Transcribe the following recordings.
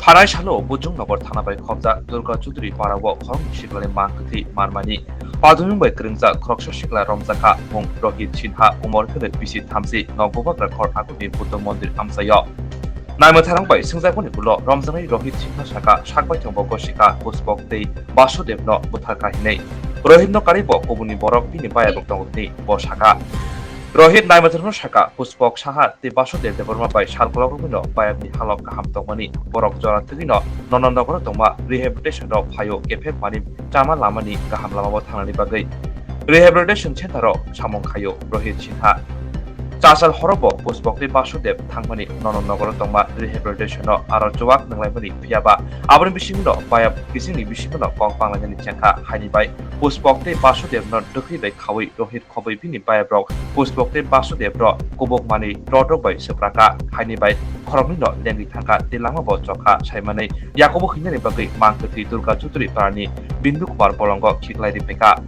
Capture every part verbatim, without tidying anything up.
Thanai salo Bujung Nagar thana bai khobjak Durga Chaudhary para o khoroknwi siklani mang kwthwi manmani. Padumung bai kwrwngjak khoroksa sikla romjakha, mung Rohit Sinha, umor khe bisi thamchi, nok bubagra khor aguni Buddha mondir amchaio. Naimwtharang bai swngjakmani ulo romjaknai Rohit Sinha saka, sak baithang bo gosikha, Puspok tei Basudevno butharkha hinwi. Rohitno karwi bo kubuni borok bini bayarok tongo hwnwi bo saka. Rohit naimwtharno saka, Puspok Saha tei Basudev Debbarma bai sal kolok rwgwino bayapni halok kaham tongmani, borok jora twgwino Nononogoro tongma rehabilitation rok phaio, kephek mani chama lamani kaham lamao thangnani bagwi rehabilitation center o samung khaio Rohit Sinha. Chasal horo bo Puspok tei Basudev thangmani Nononogoro tongma rehabilitation o aro chuwak nwnglaimani, phiyaba aboni bisingno bayap kisingni bisingno kok panglainani chengkha, haini bai Puspok tei Basudevno dwkhwi bai khaui Rohit khobwi bini bayabrok Puspok tei Basudev rok kubuk manwi rotok bai swprakha, haini bai khoroknwi no lengwi thangkha tei lama bo chokha saimani yakubu hinani bagwi mang kwthwi Durga Chaudhary parani Bindu Kumar bolongo khiklai riphaikha.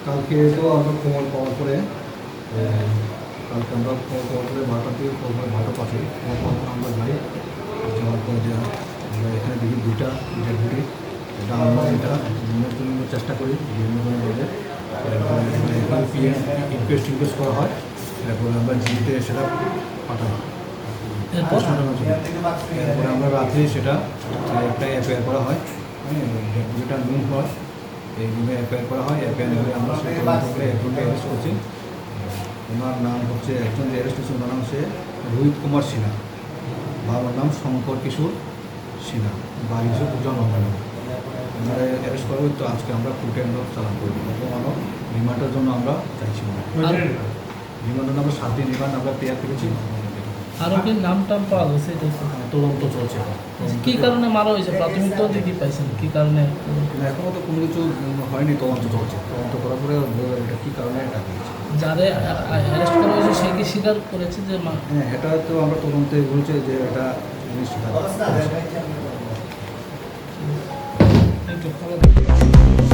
কালকে তো আমরা খবর পাওয়ার পরে, আহ, কালকে আমরা খবর পাওয়ার পরে বারোটার দিকে খবর পাই, বারোটা পাঁচে খবর পাওয়ার পরে আমরা যাই, যাওয়ার পর যে আমরা এখানে দেখি দুইটা ডেড বডি, এটা আমরা এটা নিয়ে জন্য চেষ্টা করি বিভিন্ন ধরনের ভাবে। এরপরে এখানে পিএম ইনকোয়েস্ট টিনকোয়েস্ট করা হয়, এরপরে আমরা জিবিতে সেটা পাঠাই। এরপর? পোস্টমর্টমের জন্য। এরপরে আমরা রাত্রে সেটা একটা এফআইআর করা হয়, হ্যাঁ, ডেড বডিটা নুন হয়, এই জন্য এফআইআর করা হয়। এফআইআর করে আমরা সেটা তদন্ত করে একজনকে অ্যারেস্ট করছি। ওনার নাম হচ্ছে, একজন যে অ্যারেস্ট হয়েছে ওনার নাম হচ্ছে রোহিত কুমার সিনহা, বাবার নাম শঙ্কর কিশোর সিনহা, বাড়ি হচ্ছে পূজা মন্ডল। ওনারা অ্যারেস্ট করা হতো, আজকে আমরা কোর্টে আমরা চালান করবো এবং আমার রিমান্ডের জন্য আমরা চাইছি ওনাকে। আর রিমান্ডের আমরা সাত দিন রিমান্ড আমরা পেয়ার করেছি। আরো কি নাম টাম পাওয়া গেছে এটা তো? হ্যাঁ, তদন্ত চলছে এখন। কি কারণে মারা হয়েছে? প্রাথমিক তদন্তে কি পাইছেন? কি কারণে? না, এখনো তো কোনো কিছু, উম, হয়নি, তদন্ত চলছে। তদন্ত করার পরে বোঝা যাবে এটা কি কারণে এটা হয়েছে। যারে আ-, আ-, অ্যারেস্ট করা হয়েছে সে কি স্বীকার করেছে যে মা-? হ্যাঁ, এটা তো আমরা তদন্তে বলছে যে এটা উনি স্বীকার করেছে। Thank you.